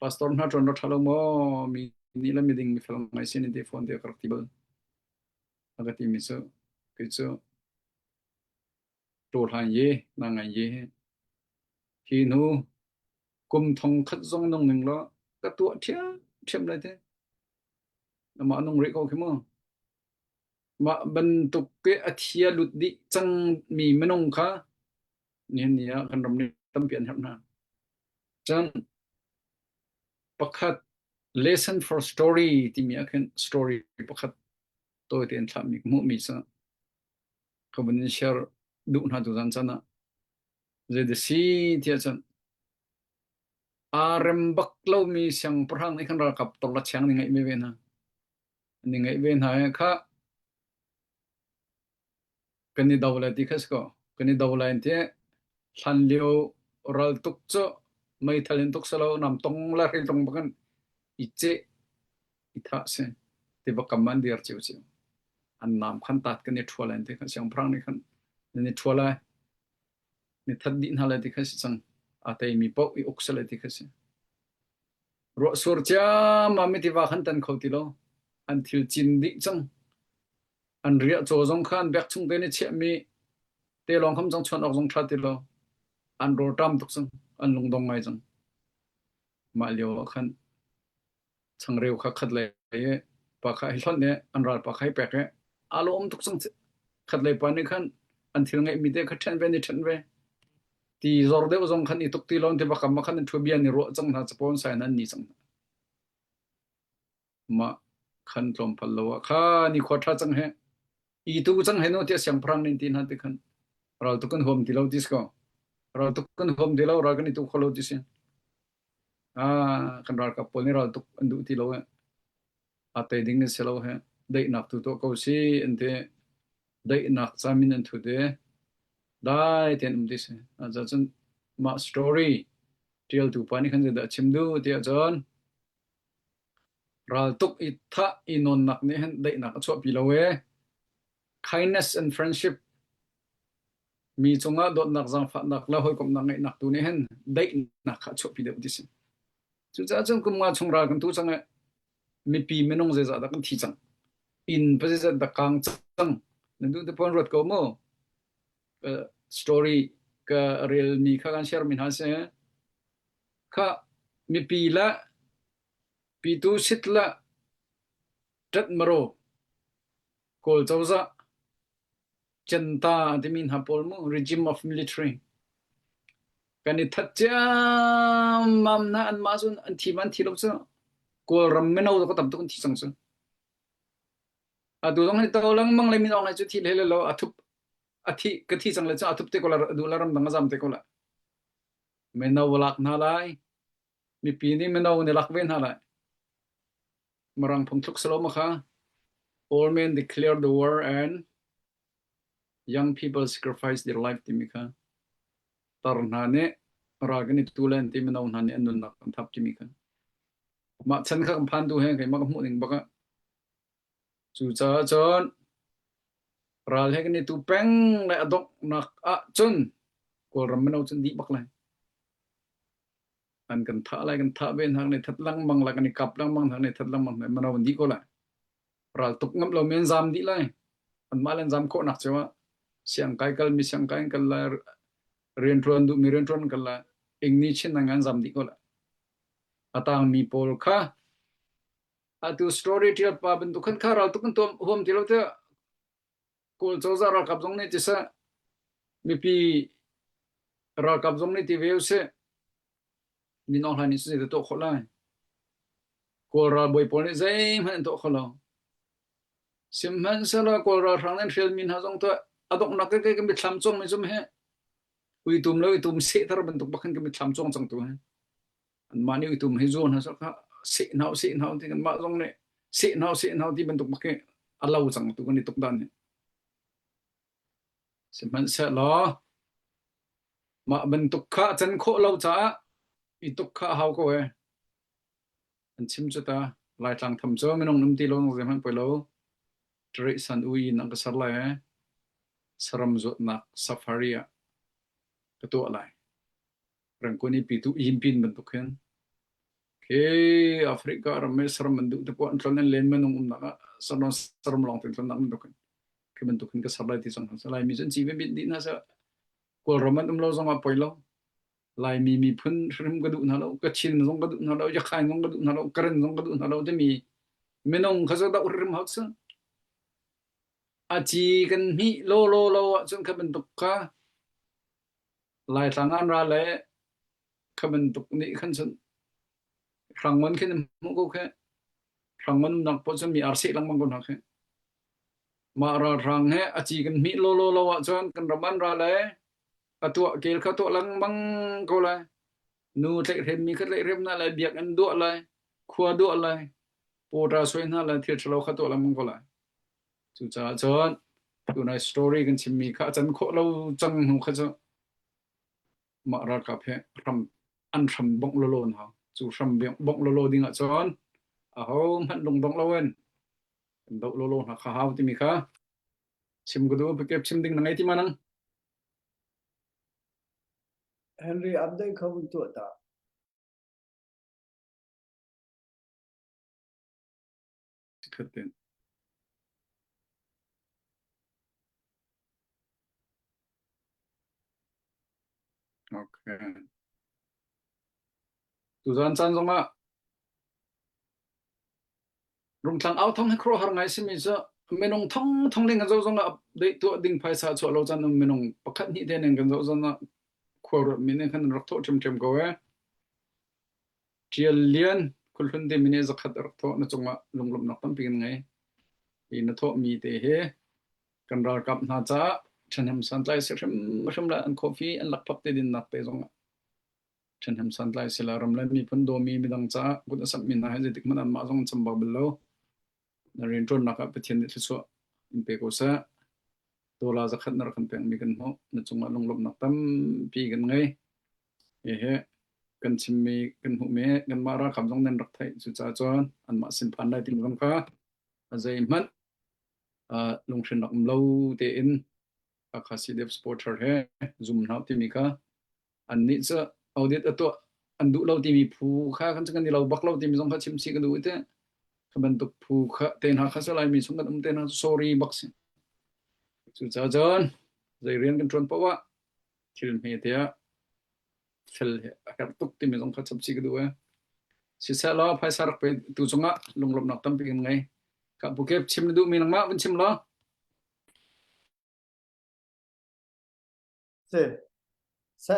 pastor hna ṭuan rawk ṭha lo maw, mi nih le mi ding mi fel ngai si nin ti phone ti a ka rak ti bal. A ka ti mi cu, kei cu, ṭawhlan ye, na ngai ye he. Hi hnu, kum thong khat zong nung ning law, ka tuah ṭhiam ṭhiam lai te. Amah nung rih ko khi maw? Mah bantuk ke a thi a lut dih cang mi minung kha nihin ni ah kan ram ni tampi an herh hna. Cun pakhat, lesson for story timi ah khin story pakhat tawite an thlahmi ka hmuhmi cu ka vun in share duh hna tu zan caan ah zei a si tiah cun aa rem bak lomi siangpahrang nih khan ralkap tor la chiang ni ngaih ve ve hna. Ni ngaih ve hna kha kan i do lai ti kha si ko. Kan i do lai in ti hlanlio raltuk cu meithal in tuk si lo, nam tong le hri tong bak in i ceh i thah si. Ti bak kam an dir cio cio. An nam khan tat kan i ṭhual lai in ti khan siangpahrang nih khan nan i ṭhual lai. Ni that dih hna lai ti kha si cang. A teimi paoh i uk si lai ti kha si. Ruah sur ciammam i tiva khan tan kho ti lo. An thil cin dih cang. An riah caw zong khan bek chung tein i chiahmi te lawng kham cang chuan awk zong ṭha ti lo. An rawl ṭam tuk cang. An lungdong ngai cang. Mah lio ah khan changreu kha khatlei pa kha hi hlonh e, an ral pa kha hi pek e, a lawm tuk cang. Khatlei pa nih khan an thil ngeihmi te kha ṭhen ve, ni ṭhen ve ti zor deuh zong khan i tuk ti lo, ti va kam ah khan an ṭhu bia ni ruah cang hna, capo an sai hna, an ni cang hna. Mah khan tlawmpal lo ah kha ni khua ṭha cang he, i tu cang he no tiah siangpahrang nih ti hna ti khan raltuk kan huam ti lo ti si ko. Raltuk kan huam ti lo, ral kan i tu kho lo ti si. Aa, kan ralkap pawl nih raltuk an duh ti lo he. A tei ding a si lo he. Daihnak tu tuah ko si an ti. Daihnak camin an thu ti. Dai tein um ti si. A cun mah story ṭialtu pa nih khan zeidah a chim duh tiah cun raltuk i thah i nawnnak nih hin daihnak a chuahpi lo e. Kindness and friendship, mi cungah dawtnak, zaangfahnak le hawikomhnak ngeihnak tu nih hin daihnak kha a chuahpi deuh ti si. Cucaah cun kum nga chung ral kan tu cang eh, mipi minung zeizah dah kan thi cang, inn pa zeizah dah kang cang, nan duh te pawn ruat ko maw? Ka story ka rel mi kha kan share mi hna si. Kha mipi le pitu sit le ṭat maro Kawl cozah, junta timi hna pawl mu, regime of military. Kan i that ciammam hna, anmah cun an thi man thi lo cu. Kawl ram mino zong a tam tuk an thi cang cu. Atu zong hi to lengmang le, minung le cu thi le lo, a thup, a thi, ka thi cang le cu, a thup te ko la, a duh la ramdang a zam te ko la. Mino va lak hna lai. Mipi nih mino nih lak ve hna lai. Mirang phung thluk si lo ma kha. All men declare the war and young people sacrifice their life timi kha. Tar hna nih ral kan i tu le an ti, mino hna nih an nunnak an thap timi kha. Mah chan kha kan phan tu he, keimah ka hmuh ning bak ah. Cucaah cun ral he kan i tu peng le a donghnak ah cun Kawlram mino cun dih bak lai. An kan thah lai, kan thah ve hna, kan i that lengmang lai, kan i kap lengmang hna, kan i that lengmang hna, mino an dih ko lai. Ral tuk ngam lo men zam dih lai. Anmah le an zam khawhnak cio ah siangkai kal, mi siangkai an kal lai, rianṭuan duh mi rianṭuan an kal lai. Ing ni chin nan an zam dih ko lai. A tangmi pawl kha atu story ṭial pa bantuk khan kha ral tuk kan tuam huam ti lo te. Kawl cozah ralkap zong nih ti seh, mipi ralkap zong nih ti ve u seh, minung hlan nih cu zei tuah khawh lai. Kawl ralbawi pawl nih zeihmanh an tuah kho lo. Sihmanhsehlaw Kawl ralhrang nih an hrialmi hna zong tuah a donghnak ke, ke, ke mitthlam cuangmi cu he, uitum le uitum sehter bantuk pakhat ke mitthlam cuang cang tu he. Anmah nih uitum hei zuang hna, kha seh hna u, seh hna u ti, kanmah zong nih seh hna u, seh hna u ti bantuk bak hi a lo cang tu kan i tuk dan hi. Sihmanhsehlaw mah bantuk kha a can khawh lo caah i tuk kha a hau ko e. An chim cu ta, Laitlang tham cu minung um ti lo, zeihmanh poi lo. Ṭarih san u in an ka ser lai e. Saram zuatnak safari ah ka tuah lai. Rangkun i pitu i himpi bantuk hin. Khi Africa ram i saram bantuk te pawh an tlon an len, minung umnak ah saram, saram lawng te tlonnak bantuk hin. Khi bantuk hin ka ser lai ti cang. Laimi cun ci ve bit dih hna seh. Kawlram an um lo zong ah poi lo. Laimi miphun hrim ka duh hna lo, Kachin zong ka duh hna lo, Yakhain zong ka duh hna lo, Karen zong ka duh hna lo timi minung kha cu doh hrim hau cu. a ci kan hmih lolo lo ahcun kha bantuk kha Laitlang an ra le kha bantuk nih khan cun hrang man khin hmuh ko khe. Hrang man nak pawh cun mi arsi lengmang ko hna khe. Mah ralhrang he a ci kan hmih lolo lo ahcun kan ram an ra le a tuah kel kha tuah lengmang ko lai. Nu tlaihhrem mi kha tlaihhrem hna lai, biakinn duah lai, khua duah lai, pawṭa suai hna lai, thil ṭhalo kha tuah lengmang ko lai. Cucaah cun tunai story kan chimmi kha a can khawh lo cang hnu kha cu mah ralkap he hram, an hram bongh lolo hna. Cu hram bongh lolo ding ahcun ahohmanh lungdongh lo in kan doh lolo hna kha hau timi kha chim ka duh. Pakep chim ding na ngei ti ma nang? Henry, update kha vun tuah ta. Khatin. Okay. Tuzan caan zongah Rungtlang au thong hi khuaruahhar ngai simi cu minung thong thong ning kan zoh zongah update tuah ding phaisa chuah lo caan um minung pakhat hnih te ning kan zoh zongah khuaruah mi nih khan an rak thawh ṭhiamṭhiam ko e. Ṭial Lian, Khualhlun timi nih zakhat a rak thawh, na cungah lunglawmhnak tampi kan ngei. Hi na thawhmi te hi kan ralkap hna caah ṭhenhnem santlai si hrimhrim le an coffee an lakphak te dinnak te zongah ṭhenhnem santlai si la, ram le miphun dawmi midang caah kut a samhmi hna hi zeitik hmanh anmah zong an chambau bal lo. Na rianṭuannak ah Pathian nih thluachuah in pe ko seh. Dollar zakhat na rak kan pekmi kan hmuh, na cungah lunglawmhnak tampi kan ngei. Hihi kan chimmi kan hmuhmi kanmah ralkap zong nan rak theih, cucaah cun anmah sin phan lai timi zong kha a zeihmanh, aa, lunghrinnak um lo tein Hakha C D F supporter he zum hna timi kha annih cu audit a tuah an duh lo timi phu kha kan kan i lo bak lo timi zong kha chim si ka duh i te. Kha bantuk phu kha te hna kha cu Laimi chung kan um te hna cu sorry bak si. Cucaah cun zei rian kan ṭuan paoh ah thil hme te ah fel he a herh tuk timi zong kha chap si ka duh e. Siseh law, phaisa rak pe tu cungah lunglawmhnak tampi kan ngei. Ka pukep chim na duhmi nangmah vun chim law. Se, se,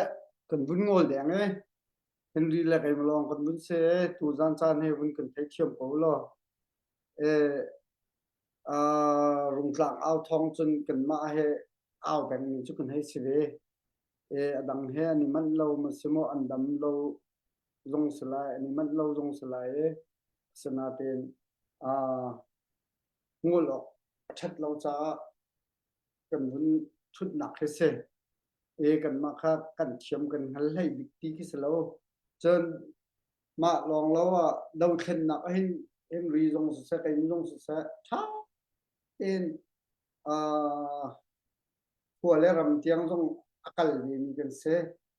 kan vun ngol deng e. Kan ri le kei malawng kan vun se, tu zan caan he vun kan thei thiam ko law. E, aa, Rungtlang au thawng cun kanmah he au peng ning cu kan hei si ve. E, a dang he an i manh lo, ma si maw, an dam lo zong si lai, an i manh lo zong si lai e. Asinain, aa, ngol awk a ṭhat lo caah kan vun ṭhutnak hi si. E, kanmah kha kan thiam kan hngal hlei bik ti khi si lo. Cun mah lawng lo ah dothlennak ah hin, hin ri zong siseh, keimah zong siseh, ṭha tein, aa, khua le ram tiang zong a kal vemi kan si.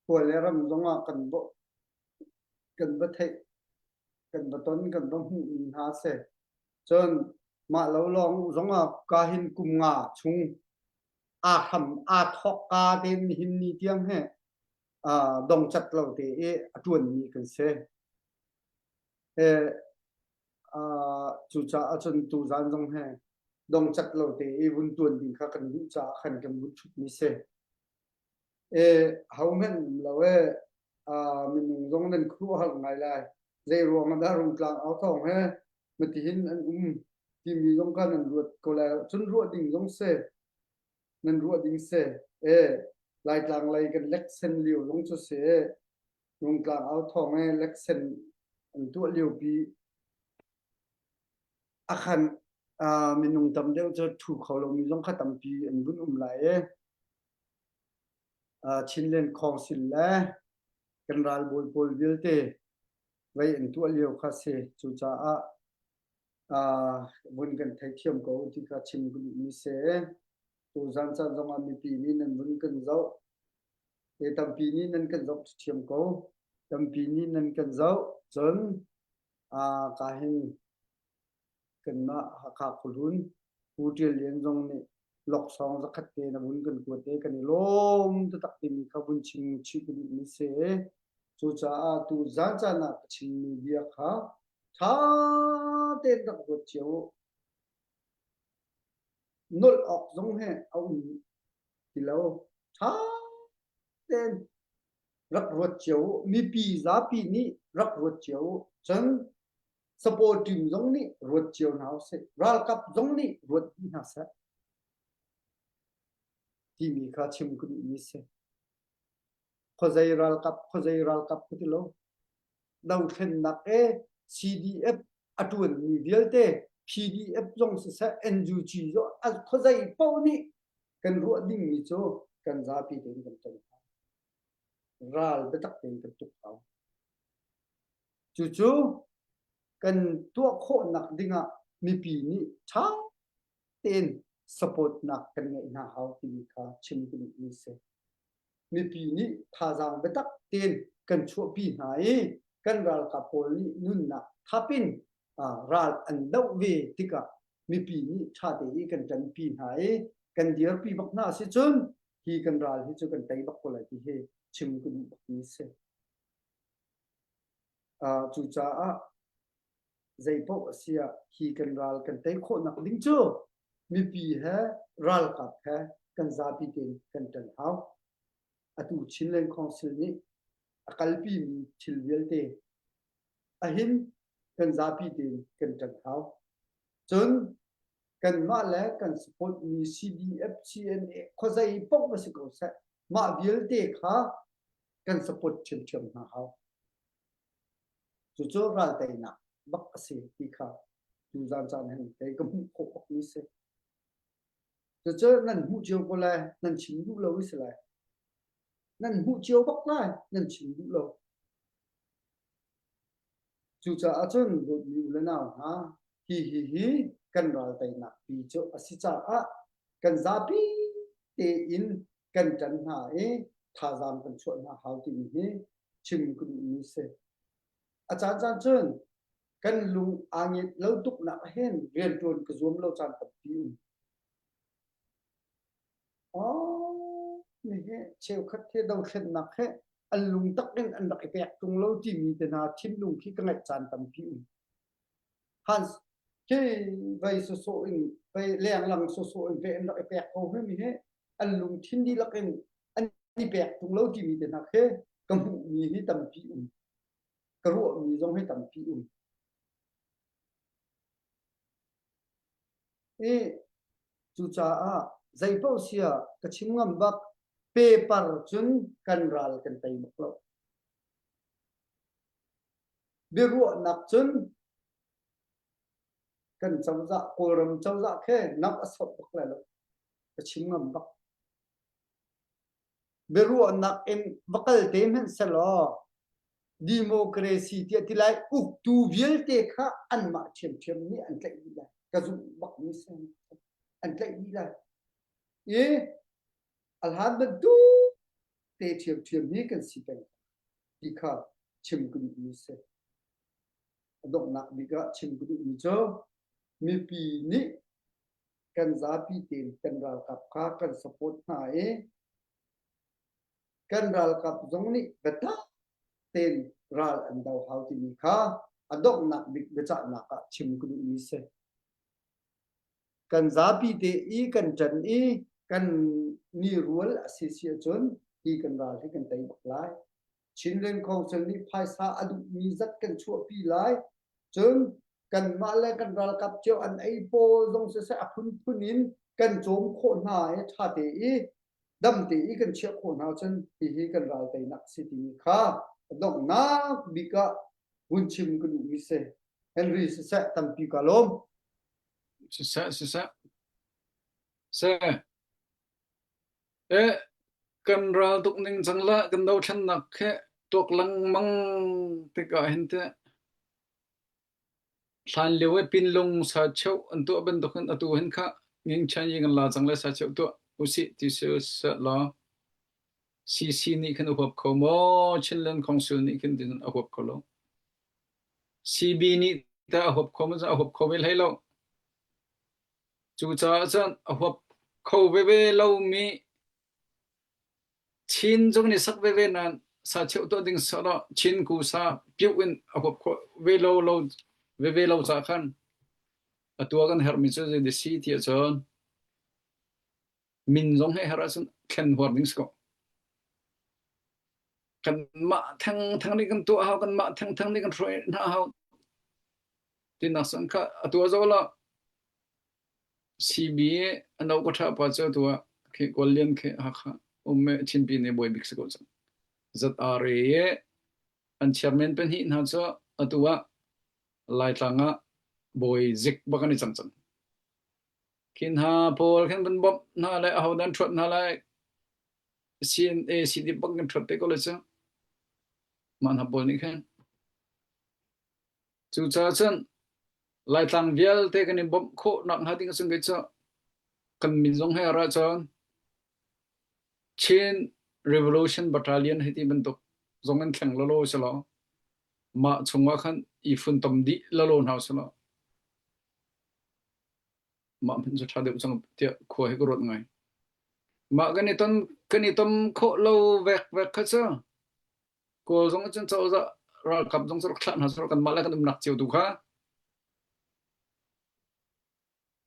Khua le ram zongah kan va, kan va theih, kan va ton, kan va hmuhmi hna si. Cun mah lo lawng zongah ka hin kum nga chung aa hram, aa thawk ka tein nihin ni tiang he, aa, dongcat lo te i a ṭuanmi kan si. E, aa, cucaah cun tu zan zong he dongcat lo te i vun ṭuan ding kha kan duh caah khan kan vun ṭhutmi si. E, hohmanh um lo e, aa, minung zong nan khuaruahhar ngai lai. Zei ruang ah dah Rungtlang au thawng he matihin an um timi zong kha nan ruat ko lai. Cun ruah ding zong si, nan ruah ding si. E, Laitlang lei kan leksen lio zong cu si. Rungtlang au thawng he leksen an tuah lio pi a khan, aa, minung tam deuh cu ṭhu kho lomi zong kha tampi an vun um lai e. Aa, Chinland Council le kan ralbawi pawl vialte vei an tuah lio kha si. Cucaah, aa, vun kan thei thiam ko ti kha chim ka duhmi si. Tu zan caan zongah mipi nih nan vun kan zoh. E, tampi nih nan kan zoh ṭhiam ko. Tampi nih nan kan zoh. Cun, aa, ka hin kanmah Hakha khuahlun Pu Ṭial Lian zong nih loksawng zakhat te na vun kan kuat te kan i lawm taktak timi kha vun chim chih ka duhmi si. Cucaah tu zan caan ah ka chimmi bia kha ṭha tein rak ruat cio u. nolh awk zong he a um ti lo. Ṭha ten rak ruat cio uh, mipi zapi nih rak ruat cio uh. Cun supporter zong nih ruat cio hna usih, ralkap zong nih ruat dih hna seh timi kha chim ka duhmi si. Khuazei ralkap, khuazei ralkap ka ti lo. Dothlennak e, C D F a ṭuanmi vialte, P D F zong siseh, N U G zong a khuazei paoh nih kan ruah dingmi cu kan zapi tein kan ṭan hau. Ral biatak tein kan tuk hau. Cucu kan tuah khawhnak dingah mipi nih ṭha tein supportnak kan ngeih hna hau timi kha chim ka duhmi si. Mipi nih thazaang biatak tein kan chuahpi hna i kan ralkap pawl nih nunnak thap in, aa, ral an doh ve tikah mipi nih ṭha te i kan ṭanpi hna i kan dirpi bak hna a si cun hi kan ral hi cu kan tei bak ko lai ti hi chim ka duh bakmi si. Aa, cucaah zeipaoh a si ah hi kan ral kan tei khawhnak ding cu mipi he ralkap he kan zapi tein kan ṭan hau. Atu Chinland Council nih a kalpimi thil vialte ahin kan zapi tein kan ṭan hau. Cun kanmah le kan supportmi C D F, C N A khuazei paoh a si ko seh, mah vialte kha kan support ṭhiamṭhiam hna hau. Cucu ralteinak bak a si ti kha tuzan caan hin kei ka hmuh khawh bakmi si. Cucu nan hmuh cio ko lai, nan chim duh lo i si lai. Nan hmuh cio bak lai, nan chim duh lo. Cucaah cun dawtmi u le nau hna, hihi hi kan ralteinak pi cu a si caah kan zapi tein kan ṭan hna i thazaang kan chuah hna hau timi hi chim ka duhmi si. A caancaan cun kan lung aa ngit lo tuknak ah hin rianṭuan ka zuam lo caan tampi um. Aw, mi hi cheukhat hi dothlennak hi an lungtak in an rak i pek tung lo timi te hna thinlung khi ka ngaih caan tampi um. Han khi vei sawsawh in, vei lenglang sawsawh in vei an rak i pek ko hna mi hi an lungthin dihlak in an i pek tung lo timi te hna khi ka hmuhmi hi tampi um. Ka ruahmi zong hi tampi um. I cucaah zeipaoh si ah ka chim ngam bak, pepar cun kan ral kan tei bak lo. Biaruahnak cun kan cozah, Kawlram cozah khe nak a sawh bak lai lo. Ka chim ngam bak. Biaruahnak in va kal te hmanh sehlaw, democracy tiah ti lai uktu vialte kha anmah ṭhiamṭhiam nih an tlaih dih lai. Ka zumh bakmi si an tlaih dih lai. I a hlan bantuk te ṭhiamṭhiam hi kan si peng ti kha chim ka duhmi si. A donghnak bik ah chim ka duhmi cu mipi nih kan zapi tein kan ralkap kha kan support hna i kan ralkap zong nih biatak tein ral an do hau timi kha a donghnak bik biacahnak ah chim ka duhmi si. Kan zapi te i kan ṭan i kan ni rual a si si ahcun hi kan ral hi kan tei bak lai. Chinland Council nih phaisa a duhmi zat kan chuahpi lai. Cun kanmah le kan ralkap cio an ei pawl zong siseh a phunphun in kan cawm khawh hna i ṭha te i dam te i kan chiah khawh hna cun hihi kan ral teinak si timi kha a donghnak bik ah vun chim ka duhmi si. Henry siseh tampi ka lawm. Siseh, siseh. Se. Eh, kan ral tuk ning cang la kan dothlennak khi tuak lengmang tikah hin teh hlanlio i pinlung sacheuh an tuah bantuk hin atu hin kha ngingchan i kan la cang le sacheuh tuah usih ti siseh law, C C nih khin a huap kho maw, Chinland Council nih khin tin a huap kho lo. C B nih ta a huap kho maw, a huap kho ve hlei lo. Cucaah cun a huap kho veve lomi Chin zong nih sak veve nain sacheuh tuah ding sawh law, Chin kusa piuh in a huap kho ve lo, lo, veve lo caah khan a tuak kan herhmi cu zei a si ti ahcun min zong hei hara cun thlen huar ding si ko. Kanmah thengtheng nih kan tuah hau, kanmah thengtheng nih kan hruai hna hau. Tinak san kha a tuah zo lo. C B A a no ka ṭha pa cu a tuah khi kual lian khi Hakha um me Chinpi nih bawi bik si ko cang. Z R A an chairman pahnih hna cu a tuah Laitlang ah bawi zik bak an i cang cang. Khi hna pawl khin van bawmh hna le ahodah an ṭhuat hna lai, C N A, C D P bak kan ṭhuat te ko le cu mah hna pawl nih khin. Cucaah cun Laitlang vialte kan i bawmh khawh nakhnga ding a si ngei cu kan min zong hei a rah cun Chin Revolution Battalion hei ti bantuk zong in thleng lolo si lo. Mah chungah khan i funtom dih lolo hna si lo. Mah hmin cu ṭha deuh cang tiah khua hi ka ruat ngai. Mah kan i ton, kan i tom khawh lo vek vek kha cu Kawl zong cun cozah ralkap zong cu rak thlah hna cu kanmah le kan umnak cio tu kha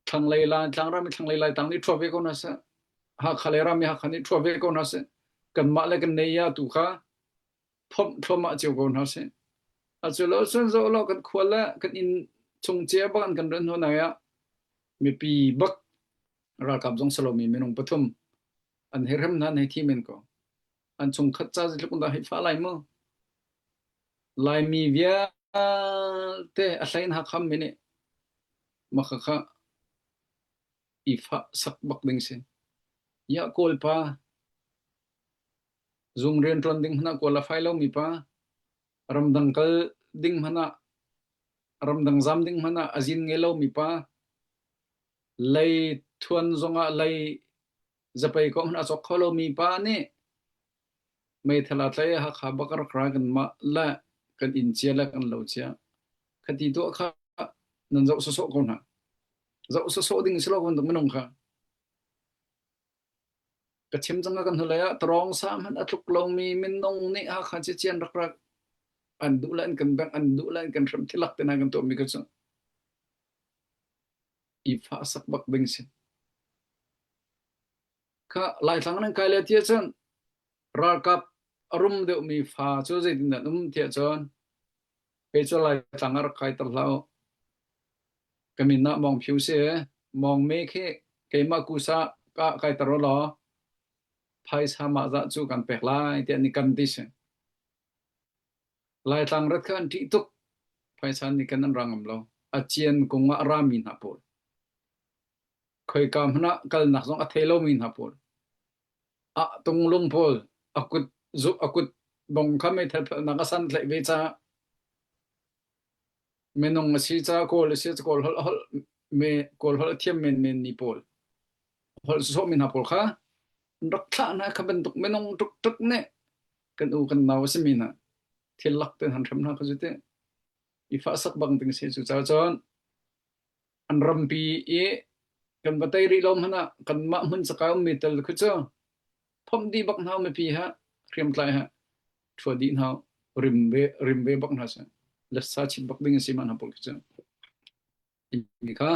thlanglei lai, tlangram i thlanglei lai tang nih ṭhuah ve ko hna seh. Hakha le ram i Hakha nih ṭhuah ve ko hna seh. Kanmah le kan nei ya tu kha phomh thluahmah cio ko hna seh. A cu lo cun zoh lo kan khua le kan inn chung cia bak an kan ran hnu nai ah mipi bak ralkap zong si lomi minung pathum an hei hrem hna, an hei thi men ko. An chungkhat ca zeitluk dah hei fah lai mu? Laimi vialte a hlein Hakha mi nih makha kha i fah sak bak ding si. Ya Kawl pa zung rian ṭuan ding hmanh ah Kawl a fai lomi pa, ramdang kal ding hmanh ah, ramdang zam ding hmanh ah a zin ngei lomi pa, lei thuan zongah lei zapei kawh hmanh a cawk kho lomi pa nih meithal a tlai Hakha bak rak ra kanmah le kan inn cia le kan lo cia kha ti tuah kha nan zoh sawsawh ko hna. Zoh sawsawh ding si lo kan tuk minung kha. Ka chim cang a kan hnulei ah tarawngsa hmanh a tluk lomi minung nih Hakha cia cian rak rak an duh le an kan bengh, an duh le an kan hrem, thilak te hna kan tuahmi kha cu i fah sak bak ding si. Kha Laitlang nan kai le tiah cun ralkap a rum deuhmi fa cu zeitindah an um tiah cun kei cu Laitlang a rak kaiter hlah u. Ka min ah Mawng Phiu si. Mawng me khi keimah kusa ka kaiter u law phaisa mah zah cu kan pek lai tiah ni kan ti si. Laitlang rat kha an ṭih tuk. Phaisa ni kan an ra ngam lo. A cian kung ah rami hna pawl, khoika hmanh ah kalnak zong a thei lomi hna pawl, ah tunglung pawl, a kut zuk, a kut bong kha meithal phelhnak a san tlaih ve caah minung a si caah, Kawl a si caah, Kawl holh, holh me, Kawl holh a thiam men men mi pawl, holh sawsawh mi hna pawl kha an rak thlah hna. Kha bantuk minung ṭukṭuk nih kan u kan nau a si mi hna thil lak te han hrem hna kha cu te i fah sak bang ding si. Cucaah cun an rampi i kan va tei rih lo hmanh ah kanmah hmun cakai ummi tal kha cu phomh dih bak hna u, mipi ha hriamtlai ha ṭhuah dih hna u, rim ve, rim ve bak hna seh. Letsa chim bak ding a si mah hna pawl kha cu. Himi kha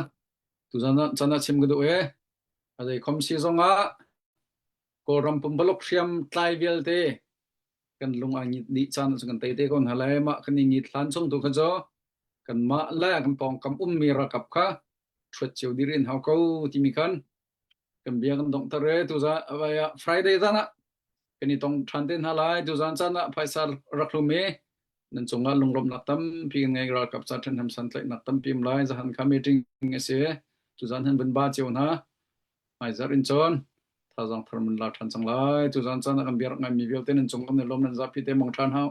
tuzan ah caan ah chim ka duh e. A zei khom si zongah Kawlram pumpaluk hriamtlai vialte kan lung aa ngit dih caan ah cun kan tei te ko hna lai. Mah kan i ngit hlan chung tu kha cu kanmah le kan pawngkam ummi ralkap kha ṭhuat cio dih rih hna u ko timi khan kan bia kan donghter e. Tuzan, ah, Friday zan ah kan i tong ṭhan te hna lai. Tuzan caan ah phaisa rak hlum i nan cungah lunglawmhnak tampi kan ngei, ralkap ca ṭhenhnem san tlaihnak tampi um lai. Zahan kha meeting a si. Tuzan han vun ba cio hna. Hmaizarh in cun thazang thar mun la ṭhan cang lai. Tuzan caan ah kan bia rak ngaimi vialte nan cungah kan i lawm, nan zapi te mong ṭhan hau.